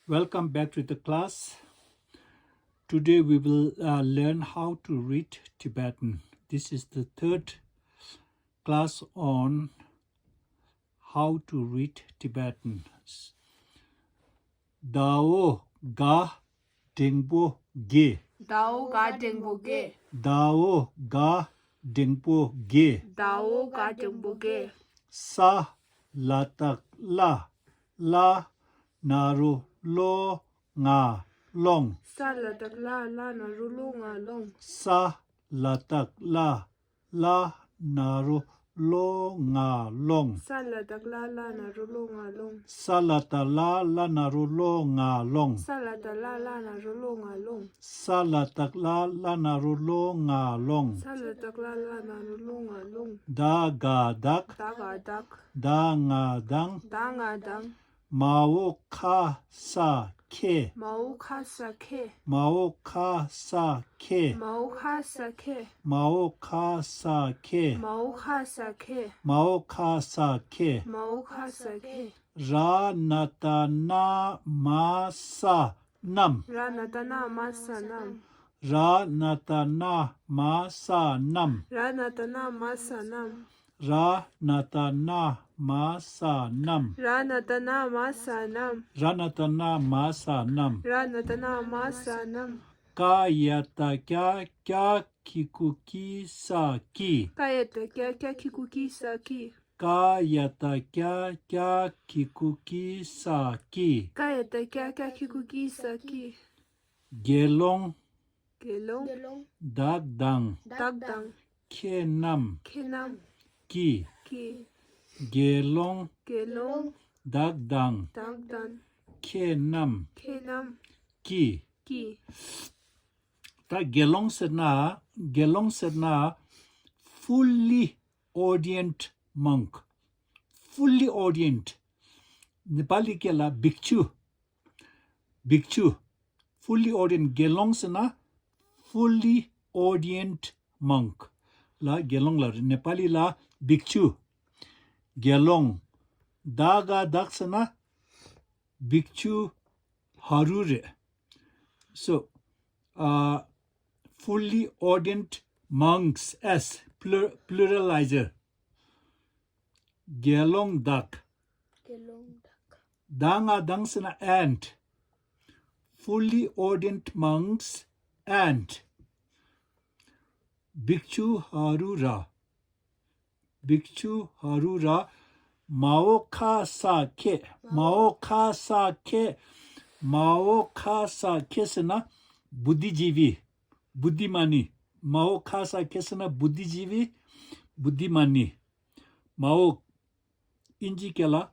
Welcome back to the class. Today we will learn how to read Tibetan. This is the third class on how to read Tibetan. Dao ga dingbo ge. Dao ga dingbo ge. Dao ga dingbo ge. Dao ga dingbo ge. Sa latak la. La naru lo nga long. Sa latak la na rulo nga long. Sa latak la naru lo nga long. Sa latak la na rulo nga long. Sa lata la naru lo nga long. Sa latak la na rulo nga long. Sa latak la naru lo nga long. Sa latak la na rulo nga long. Da ga dak. Da ga dak. Da nga dang. Da nga dang. Mao ka sa ke. Mao ka sa ke. Mao ka sa ke. Mao ka sa ke. Mao ka sa ke. Mao ka sa ke. Mao ka sa ke. Mao ka sa ke. Ra nata na ma sa nam. Ra nata na ma sa nam. Ra nata na ma sa nam. Ra nata na ma sa nam. Ra nata na ma sa nam. Ra nata na ma sa nam. Ra nata na ma sa nam. Ra nata na ma sa nam. Ka yata kya kikuki sa ki. Kayata kya kikuki sa ki. Ka yata kya kikuki sa ki. Kayata kya kikuki sa ki. Gelong Gelong. dagdang Dagdang. kenam Kenam. ki. Ki. Gelong Gelong. dagdang Dagdan. kenam Kenam. ki. Ki. Ta gelong se na fully orient monk. Fully orient. Nepali ke la bhikshu. Bhikshu. Fully orient. Gelong se na fully orient monk. La gelong la. Nepali la bhikshu. Gelong. Daga daksana bhikshu harure. So, fully orient monks as pluralizer. Gelong dak. Danga dangsana and. Fully orient monks and. Bhikshu harura. Bhikshu harura. Mao ka sa ke. Mao ka sa ke. Mao ka sa ke se na buddhijivi. Buddhimani. Mao ka sa ke se na buddhijivi. Buddhimani. Mao inji ke la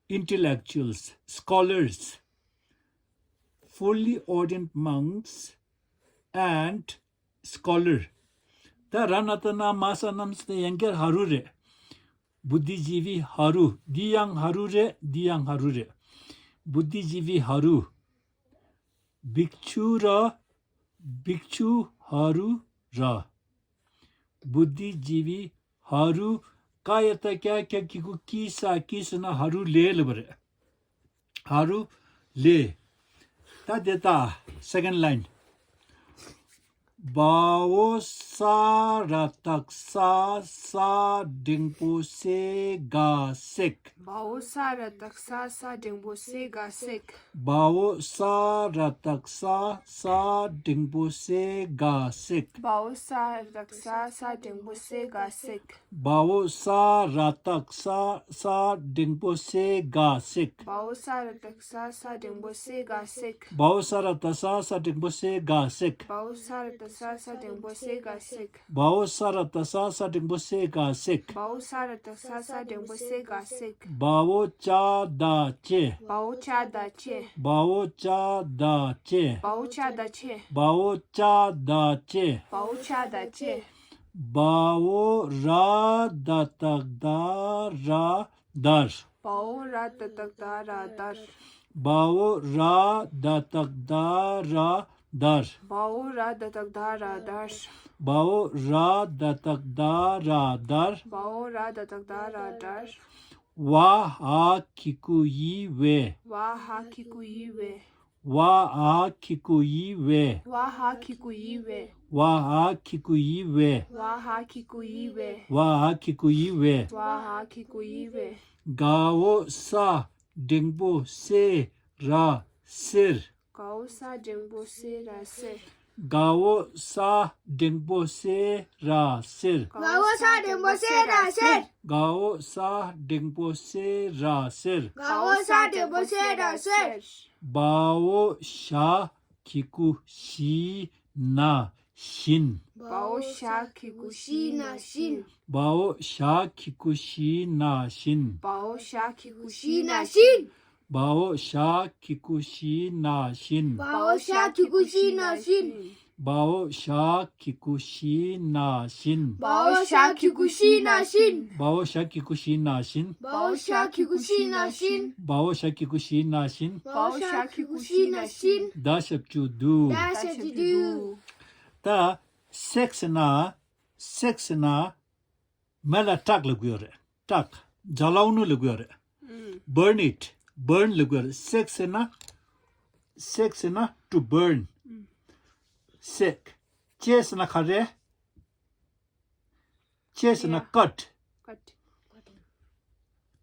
intellectuals, scholars, fully orient monks and scholar. Ta ranatana masanams te yanger harure. Buddhijivi haru. Diyang harure. Buddhijivi haru. Bhikshu haru ra. Buddhijivi haru. Kayata kya kiku kisana haru le lebre. Haru le. Ta deta. Second line. Bao sa ratak sa dingpo se ga sek. Bao sa ratak sa dingbo se ga sek. Bao sa ratak sa dingpo se ga sek. Bao sa ratak sa dingbo se ga sek. Bao sa ratak sa dingpo se ga sek. Bao sa ratak sa dingbo se ga sek. Bao sa ratak sa dingpo se ga sek. Bao sa ratak sa dingbo se ga sek. Bao sa ratak sa dingpo se ga sek. Bao sa ratak sa dingbo se ga sek. Bao cha da che. Bao cha da che. Bao cha da che. Bao cha da che. Bao cha da che. Bao cha da che. Bao ra da tak da ra dar. Bao ra da tak da ra dar. Bao ra da tak da ra dar. Bao ra da tak da ra dar. Bao ra da tak da ra dar. Bao ra da tak da ra dar. wa ha kiku yi we wa ha kiku iwe wa ha kiku yi we wa ha kiku iwe wa ha kiku yi we wa ha kiku iwe wa ha kiku yi we wa ha kiku iwe gao sa dingbo se ra sir gao sa dingbo se ra sir gao sa dingbo se ra sir gao sa dingbo se ra sir gao sa dingbo se ra sir gao sa dingbo se ra sir bao sha kiku shi na shin bao sha kiku shi na shin bao sha kiku shi na shin bao sha kiku shi na shin bao sha kiku shi na shin bao sha kiku shi na shin bao sha kiku shi na shin bao sha kiku shi na shin bao sha kiku shi na shin bao sha kiku shi na shin bao sha kiku shi na shin bao sha kiku shi na shin da shap chu du da sha ji du ta sex na mela tak lagyo re tak jalaunu lagyo re burn lagyo re sex na to burn sek ches na khare ches na cut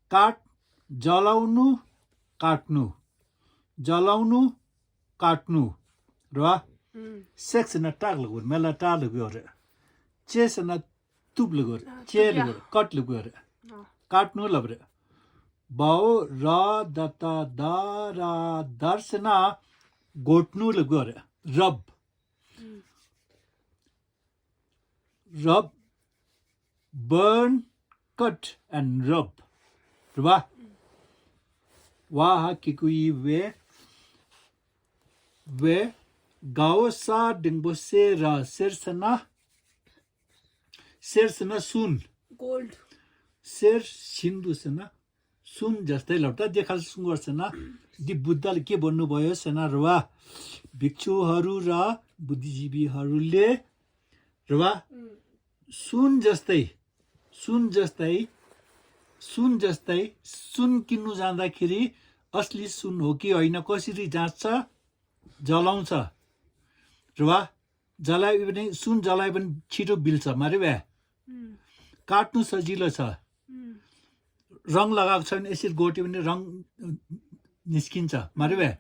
kat jalaunu katnu ra sex na tag lagor mela ta lagor ches na tub lagor che lagor cut lagor katnu labre bao ra data dara darsna gotnu lagor rub burn cut and rub ra wa ha kikui we gao sa dingbo se ra sersana sun gold ser sindu sena sun जस्तै लौटा देखाल सुन गर्छना the बुद्धले के भन्नु भयो सेना रवा भिक्षुहरू र बुद्धिजीवीहरूले रवा सुन जस्तै सुन किन्नु जाँदाखेरि असली सुन हो कि होइन कसरी जाँच्छ जलाउँछ रवा जलाए पनि सुन जलाए पनि छिटो बिल्छ मारे भए काट्नु सजिलो छ रङ लगाएको छ भने यसरी गोट्यो भने रङ निस्किन्छ मारे भए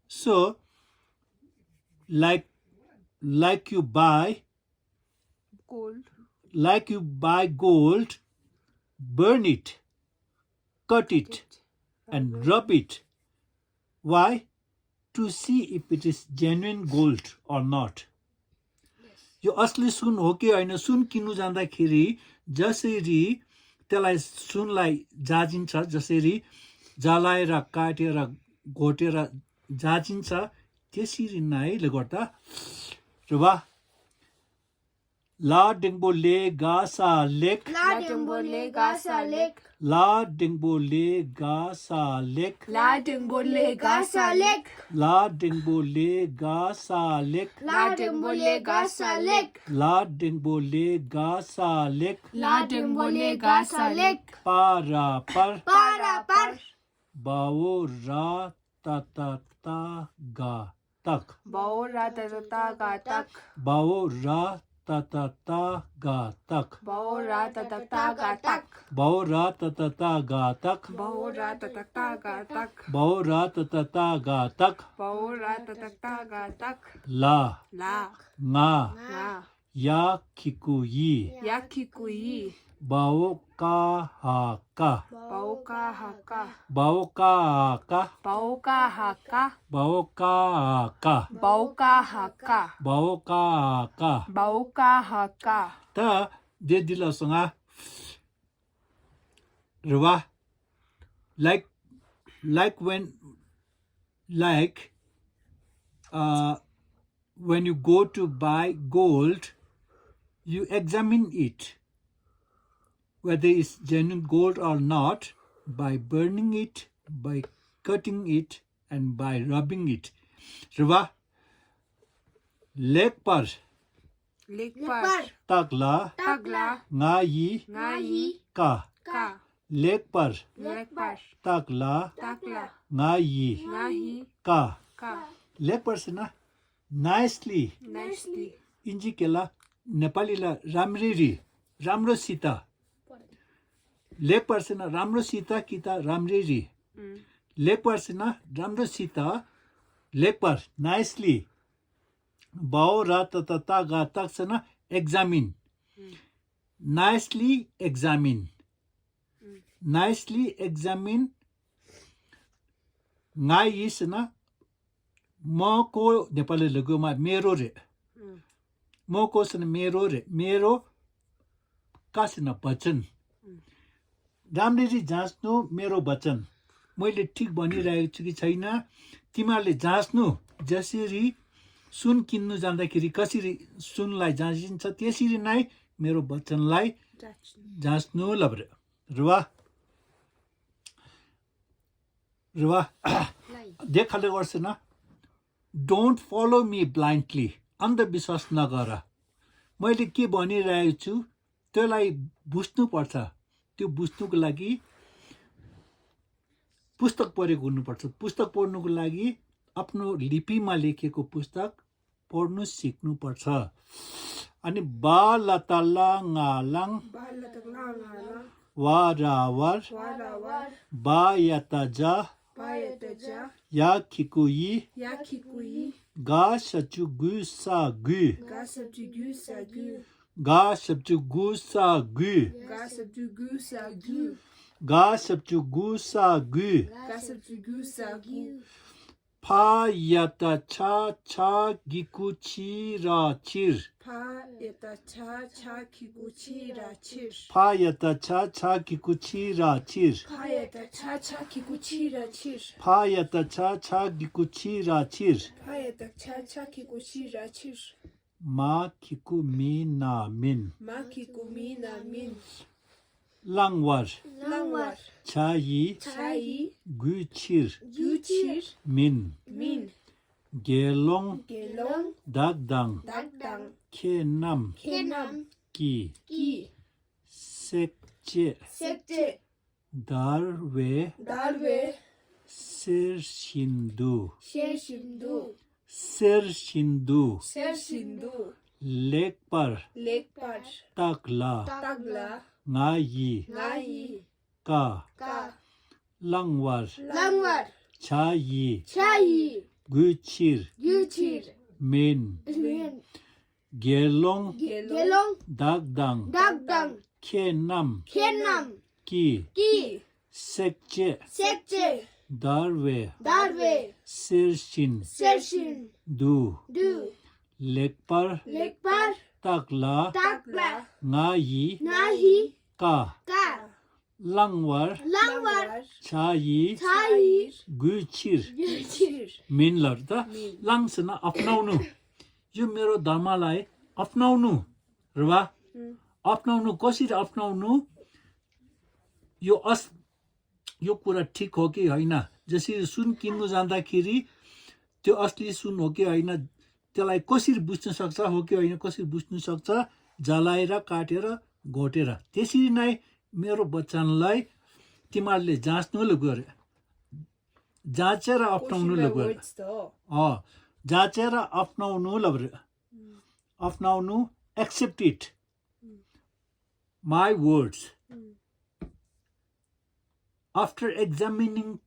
so like you buy gold burn it cut it and rub it why to see if it is genuine gold or not यो असली सुन हो कि होइन सुन किन्नु जाँदाखेरि जसरी त्यसलाई सुनलाई जाजिन्छ जसरी जलाएर काटेर घोटेर जाजिन्छ त्यसरी नै गर्दा रुवा ला डेङ्बो ले गासा लेक la dingbo le ga sa lek ला डेङ्बो ले गासा लेक la dingbo le ga sa lek ला डेङ्बो ले गासा लेक la dingbo le ga sa lek ला डेङ्बो ले गासा लेक la dingbo le ga sa lek पारा पर para par बाओ रा ता ता ता गा तक bao ra ta ta ga tak बाओ रा ता ता ता गा तक bao ra ta ta ga tak बाओ रा ता ता ता गा तक bao ra ta ta ga tak बाओ रा ता ता ता गा तक bao ra ta ga tak ला la nga na या खिकु यी yaki kui बाओ का हा का bao ka ha ka बाओ का हा का bao ka ha ka बाओ का हा का bao ka ha ka बाओ का हा का bao ka ha ka ता दे दिलसँग रुवा like when you go to buy gold you examine it whether it's genuine gold or not by burning it by cutting it and by rubbing it रुवा लेक पर lek par तगला tagla ngai ngai का ka लेकपर lekpar, ताकला takla, ngayi ngahi, का ka, लेकपर से ना nicely nicely, इन्जी केला नेपालीला राम्ररी राम्रोसित लेकपर से ना राम्रोसित कि त राम्ररी लेकपर से ना राम्रोसित लेकपर नाइसली बाओ र त ता गा तक से ना examine nicely examine nicely examine ngai is na म को नेपाली लगुमा मेरो रे म को सन मेरो रे मेरो कासिन वचन राम्ररी जाँच्नु मेरो वचन मैले ठिक भनिरहेको छु कि छैन तिमीहरूले जाँच्नु जसरी सुन किन्नु जाँदाखेरि कसरी सुनलाई जाँचिन्छ त्यसरी नै मेरो वचनलाई जाँच्नु लब्रे रुवा रुवा देखाले गर्छ न डोन्ट फलो मी ब्लाइन्डली अन्धविश्वास नगर मैले के भनिरहेको छु त्यसलाई बुझ्नुपर्छ त्यो बुझ्नुको लागि पुस्तक पढेको हुनुपर्छ पुस्तक पढ्नुको लागि आफ्नो लिपिमा लेखेको पुस्तक पढ्नु सिक्नुपर्छ अनि बालतलाङालाङ वारावर warawar, बायतजा payataja, याखिकुई yakikui, गासचुगुसागु gasabjugu sagu, गासचुगुसागु gasabjugu sagu, गासचुगुसागु gasabjugu sagu, फायतचा चा गिकुचिराचिर payatacha, chakikuchi, rachir, फायतचा चा गिकुचिराचिर payatacha, chakikuchi, rachir, फायतचा चा गिकुचिराचिर payatacha, chakikuchi, rachir, मा खिकु मिनामिन makikumi namin, लांगवार langwar, चायी chai, गुचिर yuchir, मिन min, गेलोंग gelong, दागदांग dagdang, खेनाम kenam, की ki, सेक्चे sekte, दारवे darwe, सिर सिंधु sher shindu, सिर सिंधु ser shindu, लेक पर lekpar, तकला tagla, ngayi ngai, का ka, langwar langwar, chayi chai, guchir yuchir, min min, gelong gelong, dagdang dagdang, kenam kenam, ki ki, sekche sekche, darwe darwe, sirshin sershin, du du, lekpar lekpar, takla takla, ngayi nahi, ka ka, langwar langwar, chayi chai, गुचिर yuchir, मिनलर त लाङ्सन अपनाउनु यो मेरो धर्मलाई अपनाउनु र वा अपनाउनु कसरी अपनाउनु यो कुरा ठिक हो कि होइन जसरी सुन किन्नु जाँदाखेरि त्यो असली सुन हो कि होइन त्यसलाई कसरी बुझ्न सक्छ हो कि होइन कसरी बुझ्न सक्छ जलाएर काटेर घोटेर त्यसरी नै मेरो वचनलाई तिमीहरूले जाँच्नु ल गरे जाँचेर अपनाउनु ल गरे जाँचेर अपनाउनु ल अपनाउनु accept it my words after examining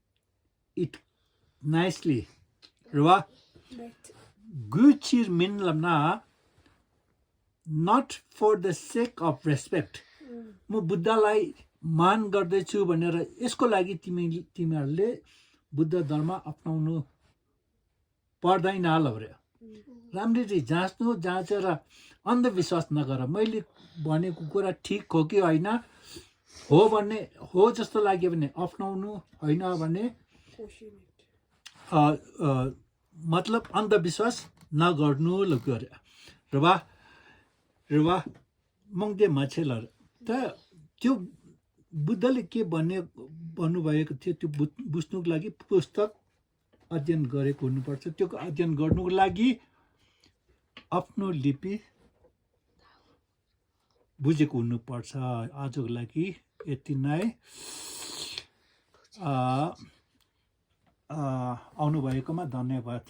it nicely र गुचिर मिनलम्ना not for the sake of respect म बुद्धलाई मान गर्दैछु भनेर यसको लागि तिमीहरूले बुद्ध धर्म अपनाउनु पर्दैन ल भने राम्ररी जाँच्नु जाँचेर अन्धविश्वास नगर मैले भनेको कुरा ठिक हो कि होइन हो भन्ने हो जस्तो लाग्यो भने अपनाउनु होइन भने मतलब अन्धविश्वास नगर्नु ल गरे र वा मङ्दे माछेलर त त्यो बुद्धले के भन्नुभएको थियो त्यो बुझ्नुको लागि पुस्तक अध्ययन गरेको हुनुपर्छ त्यो अध्ययन गर्नुको लागि आफ्नो लिपि बुझेको हुनुपर्छ आजको लागि यति नै आउनुभएकोमा धन्यवाद।